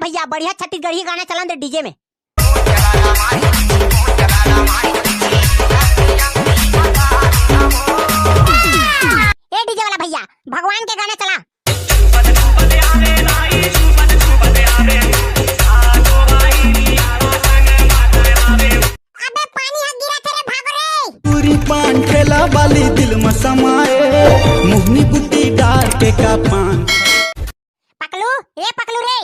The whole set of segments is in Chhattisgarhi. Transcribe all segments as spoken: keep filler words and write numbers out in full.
भैया, बढ़िया छत्तीसगढ़ी गाना चला दे डीजे में। ए डीजे वाला भैया, भगवान के गाना चला। अबे पानी ह गिरत हे रे, भागो रे। पूरी पान ठेला वाली दिल में समाए, मोहनी गुट्टी डाल के का पान। पकलू, ए पकलू रे।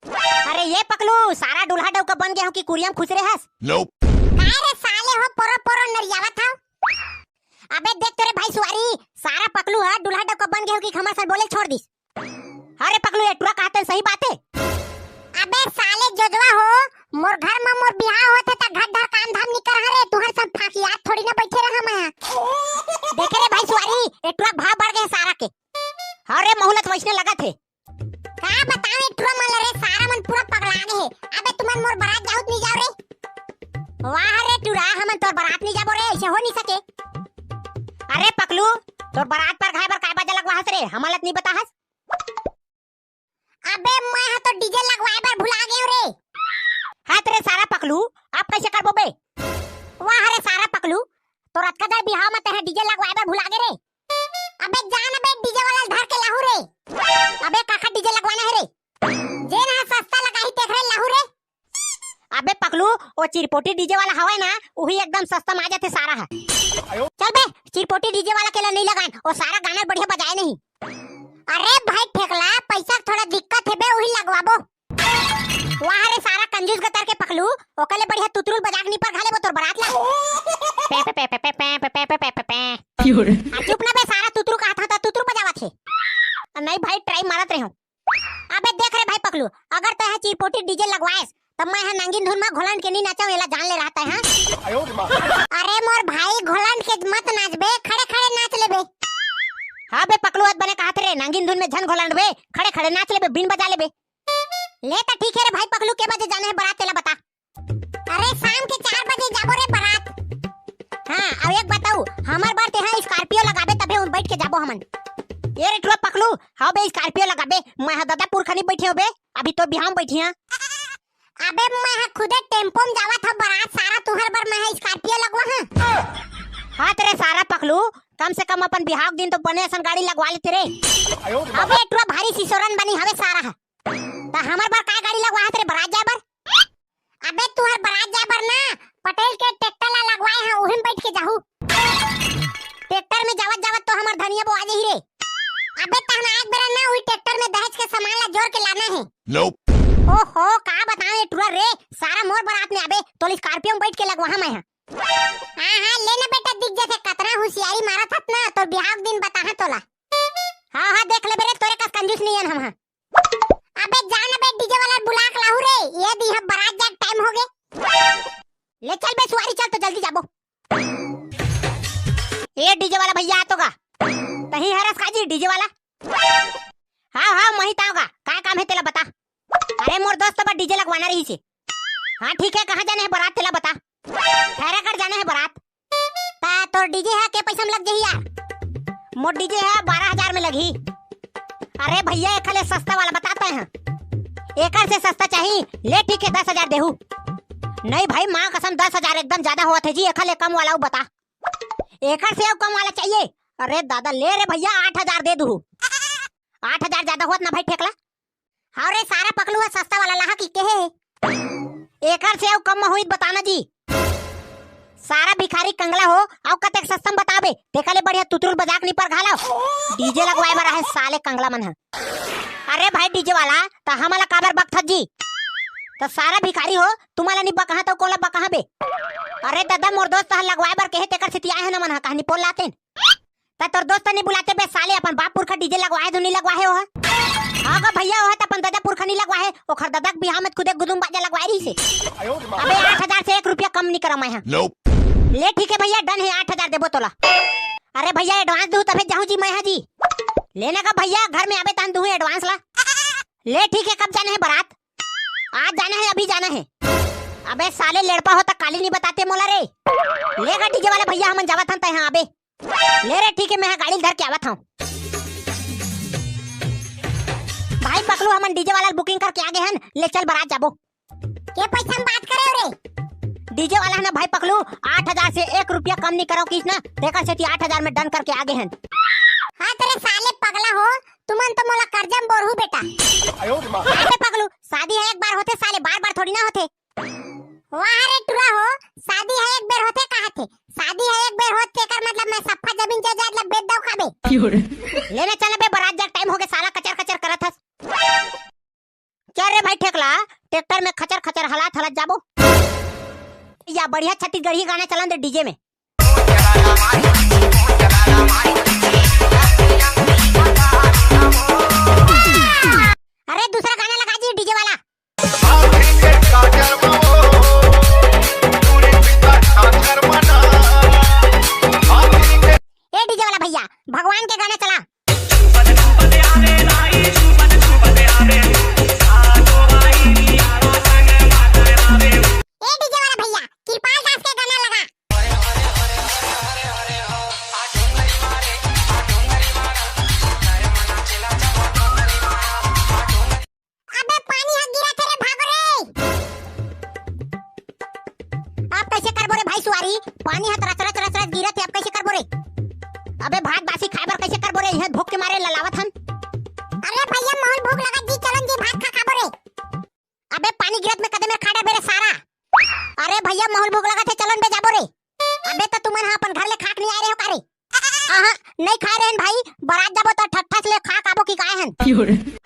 अरे ये पकलू, सारा दूल्हा डौका बन गया हूँ कि कुरिया म खुसरे हस? काय रे साले हो, पोरो पोरो नरियावत हव। अबे देख तोरे भाई सुवारी, सारा पकलू ह दूल्हा डौका बन गया हूँ कि हमर सन बोले छोड़ दिस। अरे पकलू, ये टुरा कहत हे सही बात हे। अबे साले जोजवा हो, मोर घर म मोर बिहाव होत हे त घर धर काम धाम नी करहँव रे, तुँहर सन फाकियात थोड़ी ना बइठे रहँव मैं। देखे रे भाई सुवारी, ये टुरा भाव बढ़ गए सारा के। अरे महूँ ल त वइसने लगत हे। का बतावँव ए टुरा मन ल रे, सारा मन पूरा पगला गे हे। अबे तुमन मोर बरात जाहू त नी जाव रे। वाह रे टुरा, हमन तोर बरात नी जाबो रे, अइसे हो नी सके। अरे पकलू, तोर बरात पर घाय बर काय बाजा लगवाहस रे, हमन ल त नी बताहस। अबे मैं ह तो डीजे लगवाय बर भुला गेंव रे। हत रे सारा पकलू, अब कइसे करबो बे? वाह रे सारा पकलू, तोर अतका दर बिहाव म तेंह डीजे लगवाय बर भुला गे रे। अबे जा न बे, डीजे वाला ल धर के लाहू रे। अबे काखर डीजे लगवाना हे रे? जेन ह सस्ता लगाही तेखरे लाहू रे। अबे पकलू, ओ चिरपोटी डीजे वाला हवय ना, उही एकदम सस्ता म आ जाथे सारा ह। चल बे, चिरपोटी डीजे वाला के ला नइ लगान, ओ सारा गाना बढ़िया बजाय नहीं। अरे भाई ठेकला, पइसा के थोड़ा दिक्कत हे बे, उही लगवाबो। वाह रे सारा कंजूस गतर के पकलू, ओकर ले बढ़िया तुतरुल बजा के निपर घाले वो तोर बरात ला। पे, पे, पे। आ, चुप ना बे, सारा तुतरू कहत हव त तुतरू बजावत हे। नहीं भाई, ट्राई मारत रहे हूँ। अबे देख रे भाई पकलू, अगर तैं ह चिरपोटी डीजे लगवाएस, तब मैं ह नांगिन धुन म घोलंड के नी नाचंव, एला जान ले रहत हे, हाँ? अरे मोर भाई, घोलंड के मत नाचबे, खड़े खड़े नाच लेबे। हाँ बे पकलू, अत बने कहत रे, नांगिन धुन में झन घोलंडबे, खड़े खड़े नाच लेबे, बीन बजा लेबे। ले त ठीक हे रे भाई पकलू, के बजे जाना हे बरात तेला बता। अरे शाम के चार बजे जाबो रे बरात। हाँ, अउ एक बताऊ, हमर बर तेहा स्कॉर्पियो लगाबे तभे उन बैठ के जाबो हमन। ए रे टुरा पकलू, हाँ बे स्कॉर्पियो लगाबे, मैं ह ददा पुरखा नी बैठे हँव बे, अभी तो बिहाव म बैठिया। अबे मैं ह खुदे टेम्पो म जावत हँव बरात, सारा तुँहर बर मैं ह स्कॉर्पियो लगवा हँव। हाँ त रे सारा पकलू, कम से कम अपन बिहाव के दिन तो बने असन गाड़ी लगवा लेते रे। अबे टुरा भारी सिसोरन बनी हवे सारा ह। त हमर बर काय गाड़ी लगवाहस रे बरात जाय बर? अबे तुँहर बरात जाय बर ना पटेल के ट्रैक्टर ला लगवाय हँव, उही म बैठ के जाहू। ट्रैक्टर में जावत जावत तो हमर धनिया बोआ जाही रे। अबे तहन आय बेरा ना उही ट्रैक्टर में दहेज के सामान ला जोर के लाना हे। ओहो, का बतावँव ए टुरा रे, सारा मोर बरात में आबे, तोला स्कॉर्पियो में बैठ के लगवाहूँ मैं ह। हाँ हाँ, ले ना बेटा, दिख जाथे कतना हुसियारी मारत हस ना, तोर बिहाव के दिन बताहूँ तोला। हाँ हाँ, देख लेबे रे, तोरे कस कंजूस नइ अन हम ह। अबे जा ना बे, डीजे वाला बुला के लाहू रे, ए दे इहाँ बरात जाय के टाइम होगे। ले चल बे सुवारी, चल तो जल्दी जाबो। ए डीजे वाला भैया, आ तो गा। तहीं हरस का जी डीजे वाला? हाँ हाँ, मही ताव गा, का काम हे तेला बता। अरे मोर दोस्त बर डीजे लगवाना रहिस हे। हाँ ठीक हे, कहाँ जाना हे बरात तेला बता। खैरागढ़ जाना हे बरात। त तोर डीजे ह के पइसा म लग जाही यार? मोर डीजे ह बारह हजार में लगही। अरे भैया, एखर ले सस्ता वाला बता तैं ह। एकर से सस्ता चाही? ले ठीक हे, दस हजार देहू। नहीं भाई, माँ कसम, दस हजार एकदम जादा होवत हे जी, एखर ले कम वाला अउ बता। एखर से अउ कम वाला चाहिए? अरे दादा, ले रे भैया, आठ हजार दे दूहू। आठ हजार जादा होवत ना भाई ठेकला? हाँ रे, सारा पकलू ह सस्ता वाला लाहा कि केहे हे। एकर से अउ कम म होई त बताना जी। सारा भिखारी कंगला हो, अउ कतेक सस्ता म बताबे, तेकर ले बढ़िया तुतरुल बजा के निपर घालव। डीजे लगवाए बर आहे साले कंगला मन ह। अरे भाई डीजे वाला, त हमन ला काबर बकथस जी? त सारा भिखारी हो, तुमन ला नी बकहा त कोन ला बकहा बे? अरे ददा, मोर दोस्त ह लगवाए बर केहे, तेकर सेती आए हन हमन ह, कहानी पोल लातेन। त तोर दोस्त नी बुलाते बे साले, अपन बाप पुरखा डीजे लगवाए हे धुन नी लगवाए हे ओह? हाँ गा भैया, ओह त अपन ददा पुरखा नी लगवाए हे, ओखर ददा के बिहाव में खुदे गुदुम बाजा लगवाए रहिस हे। अबे आठ हजार से एक रुपया कम नी करंव मैं ह। ले ठीक हे भैया, डन हे, आठ हजार देबो तोला। अरे भैया advance दूहू तभे जाहूँ जी मैं ह जी। ले ना गा भैया, घर में आबे तहन दूहूँ advance ला। ले ठीक हे, कब जाना हे बरात? आज जाना हे, अभी जाना हे। अबे साले लेड़पा हो त काली नी बताते मोला रे। ले गा डीजे वाला भैया, हमन जावत हन, तैं ह आबे। ले रे, ठीक हे, मैं ह गाड़ी ल धर के आवत हंव। भाई पकलू, हमन डीजे वाला ल booking करके आ गे हन, ले चल बरात जाबो। के पैसा में बात करे हो रे? डीजे वाला हे ना भाई पकलू, आठ हजार से एक रुपया कम नहीं करो किस ना, तेकर सेती आठ हजार में done करके आ गे हन। हाँ तेरे साले पगला हो, तुमन तो मोला कर्जा में बोरहू बेटा। अबे पकलू, शादी ह एक बार होथे साले, बार बार थोड़ी ना होथे। वाह रे टुरा हो, शादी ह एक बेर होथे कहाथे, शादी ह एक बेर होथे तेकर मतलब मैं सफा जमीन जायदाद ला बेच दव खाबे। ले ना चल बे, बरात जा के time होगे, साला कचर कचर करत हस। चल रे भाई ठेकला, ट्रैक्टर में खचर खचर हलात हलात जाबो। या बढ़िया छत्तीसगढ़ी गाना चलन दे डीजे में। अरे दूसरा गाना लगा जी डीजे वाला। ए डीजे वाला भैया, भगवान के गाना चला। ए डीजे वाला भैया, कृपाल दास के गाना लगा। अबे पानी ह गिरत हे रे, भागो रे। अब कैसे करबो रे भाई सुवारी? पानी ह रच रच रच रच गिरत हे, अब कैसे करबो रे? अबे भात बासी खाए बर कैसे करबो रे? इहे भूख के मारे ललावत हन। अरे भैया, मोहन भूख लगत जी, चलन जी भात खा खाबो रे। अबे पानी गिरत में कदे मेर खा डरबे रे सारा। अरे भैया, मोहन भूख लगत हे, चलन बे जाबो रे। अबे त तुमन ह अपन घर ले खा के नहीं आए रहे हो का रे? आहा, नहीं खाए रहेन भाई, बरात जाबो त ठट्ठा से ले खा काबो की काय हन।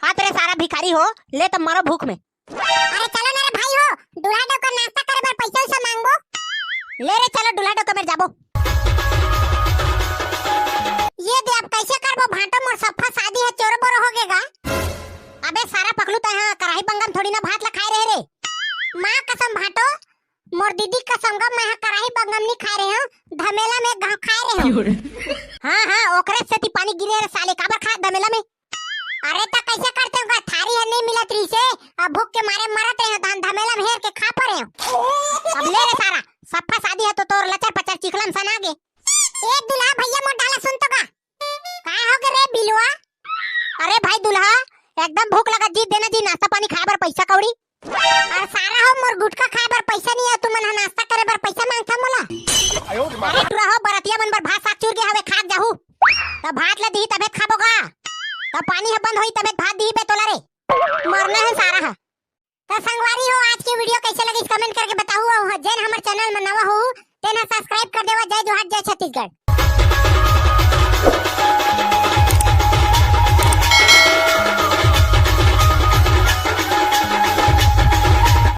हाथ रे सारा भिखारी हो, ले त मरो भूख में। अरे चलो ना रे भाई हो, दूल्हा डौकर नाश्ता करे बर पैसा उसा मांगबो। ले रे चलो दूल्हा डौकर मेर जाबो। ये दे अब कैसे करबो भांटो, मोर सफा शादी ह चोरो बोरो हो गेगा। अबे सारा पकलू तय ह कराही बंगम थोड़ी ना भात ला खाए रहे रे। माँ कसम भांटो, मोर दीदी कसम गा, मैं ह कराही बंगम नहीं खाए रहे हूँ, धमेला में गाँव खाए रहे हूँ। हाँ हाँ, ओकरे सेती पानी गिरे रे साले, काबर खा धमेला में? अरे त कैसे करते हो गा, थारी ह नहीं मिलत रही से, अब भूख के मारे मरत रहे हूँ, धान धमेला में हेर के खा पड़े हूँ। अब ले रे सारा, सफा शादी ह तो तोर लचर पचर चिखलम सन आगे। ए दुल्हा भैया मोर डाला सुन तो गा। का हो गे रे बिलवा? अरे भाई दुल्हा, एकदम भूख लगत जी, देना जी नाश्ता पानी खाए बर पैसा कौड़ी। अरे सारा हो, मोर गुटखा खाए बर पैसा नहीं है, तुमन ह नाश्ता करे बर पैसा मांगथा मोला। अरे टुरा हो, बरतिया मन बर भात साग चूर गे हवे, खा जाहू। त भात ला दिही तभे खाबो गा। त पानी ह बंद होई तभे भात दिही बे तोला रे। मरना है सारा ह। त संगवारी हो, आज के video कैसे लगिस comment करके बताहू, अउ जेन हमर channel में नवा हो तेन ह subscribe कर देवा। जय जोहार, जय छत्तीसगढ़।